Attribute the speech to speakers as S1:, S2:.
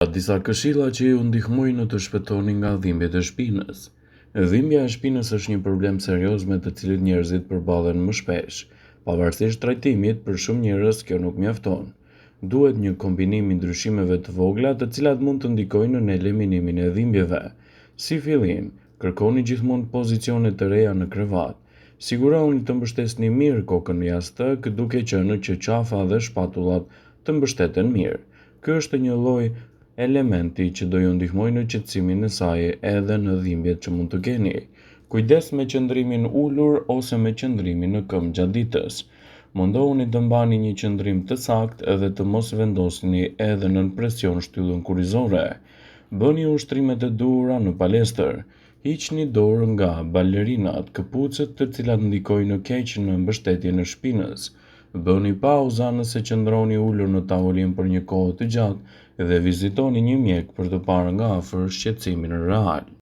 S1: Ka disa këshilla që ju ndihmojnë të shpëtoni nga dhimbjet e shpinës. Dhimbja e shpinës është një problem serioz me të cilin njerëzit përballen më shpesh. Pavarësisht trajtimit, për shumë njerëz kjo nuk mjafton. Duhet një kombinim i ndryshimeve të vogla të cilat mund të ndikojnë në eliminimin e dhimbjeve. Si fillim, kërkoni gjithmonë pozicione të reja në krevat. Sigurohuni të mbështesni mirë kokën në jastëk, duke qenë që qafa dhe shpatullat të mbështeten mirë. Ky është një lloj elementi që do ju ndihmojë në qetësimin e saj edhe në dhimbjet që mund të keni. Kujdes me qëndrimin ulur ose me qëndrimin në këmbë gjatë ditës. Mundohuni të mbani një qëndrim të saktë dhe të mos vendosni edhe nën presion shtyllën kurrizore. Bëni ushtrimet e duhura në palestër. Hiqni dorë nga balerinat, këpucët të cilat ndikojnë keq në mbështetjen e shpinës. Bëni pauza nëse qëndroni ulur në tavolinë për një kohë të gjatë dhe vizitoni një mjek për të parë nga afër shqetësimin real.